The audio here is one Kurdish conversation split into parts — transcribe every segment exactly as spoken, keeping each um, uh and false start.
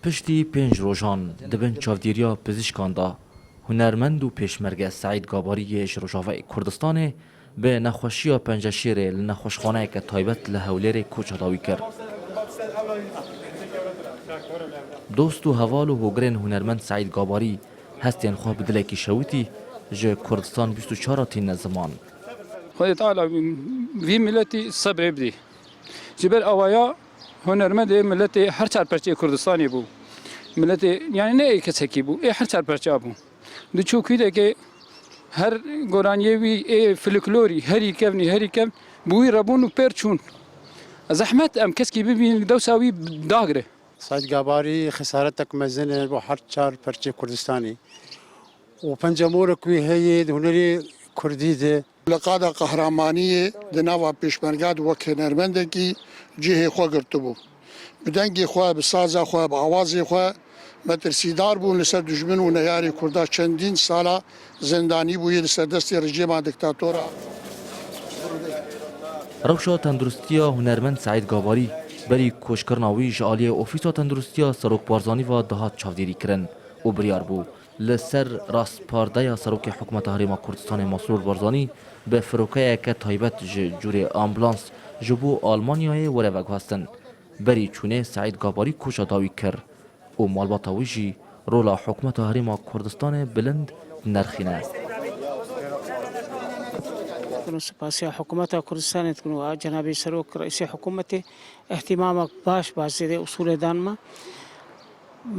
Piştî pênc rojan di bin çavdêriya pizîşkan de hunermend û pêşmerge Seîd Gabarî yê ji Rojavayê Kurdistanê bi nexweşiya penceşêrê li nexweşxaneyeke taybet li Hewlêrê koça dawî kir. Dost û heval û hogirên hunermend Seîd Gabarî hestên xwe bi dilekî şewitî ji Kurdistan bîst û çar re tîne ziman. Xwedê Teala vî miletî sebrê bidî. Ji ber awaya hunermendê miletê her çar perçeyê Kurdistanê bû. Miletê, yani ne ê kesekî bû, ê her çar perça bû. Diçû kûdekê her goraniyê wî ê filiklorî herî kevnî herî kev bi wî re bûn û pêr çûn. Zehmet em keskî bibînin dewsa wî dagre. Seîd Gabarî xesaretek mezin e bo her çar perçê Kurdistanê. Û pencemorek wî heye di hunerê kurdî de. Li qada qehremaniyê di nava pêşmerga de wek hunermendekî cihê xwe girtibû. Bi dengê xwe, bi saza xwe, bi awazê xwe metirsîdar bûn li ser dijmin û neyarê Kurda çendîn sala zindanî bûye li ser destê rejîma diktatora. Rewşa tenduristiya hunermend Seîd Gabarî berî koçkirina wî ji aliyê Ofîsa Tenduristiya Serok Barzanî ve dihat çavdêrî kirin û biryar bû li ser rastpardeya Serokê Hikûmeta Herêma Kurdistanê Mesrûr Barzanî bi firokeyeke taybet ji cûrê ambulans ji bo Almanyayê were veguhestin. Berî çûnê Seîd Gabarî koça dawî kir û malbata wî jî rola Hikûmeta Herêma Kurdistanê bilind dinerxîne. Spasiya Hikûmeta Kurdistanê dikin û a Cenabê Serok Reîsê Hikûmetê îhtîmamek baş, baş zêdê usûlê dan me.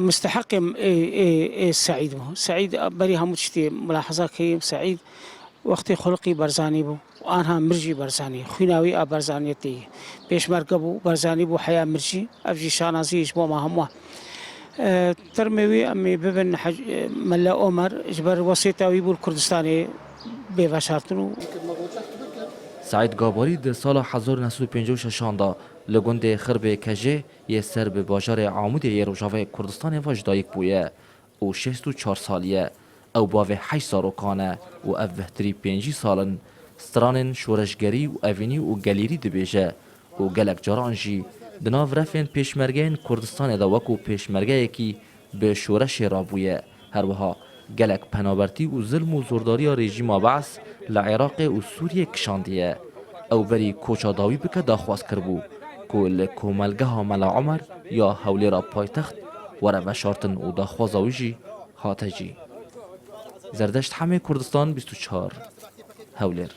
Misteheqê ê, ê, ê Seîd bû. Seîd berî hemû tiştê milahaza kirî. Seîd wextê xuliqî Barzanî bû. Anha mir jî Barzanî. Xwîna wî a Barzaniyetê ye. Pêşmerge bû, Barzanî bû heya mir jî. Ev jî şanazî ji bo me hemû. E, termê wî em ê bibin Hec-, e, Mele Omer ji ber wesêta wî bû li Kurdistanê bê veşartin û Seîd Gabarî di sala hezar û neh sed û pêncî û şeş de li gundê Xirbê Kejê yê ser bi bajarê Amûdê yê Rojavayê Kurdistanê ve ji dayik bûye û şêst û çar salî ye. Ew bavê heşt zarokan e û ev bihtirî pêncî sal in stranên şoreşgerî û evînî û gelêrî dibêje û gelek caran jî di nav refên pêşmergeyên Kurdistanê de wekû pêşmergeyekî bi şoreşê rabûye. Her wiha gelek penabertî û zilm û zordariya rejîma Beas li Iraqê û Sûriyê kişandiye. Ew berî koça dawî bike daxwaz kiribû ku li Komelgeha Mela Omer ya Hewlêra paytext were veşartin û daxwaza wî jî hate cî. Zerdeşt Hemê, Kurdistan bîst û çar, Hewlêr.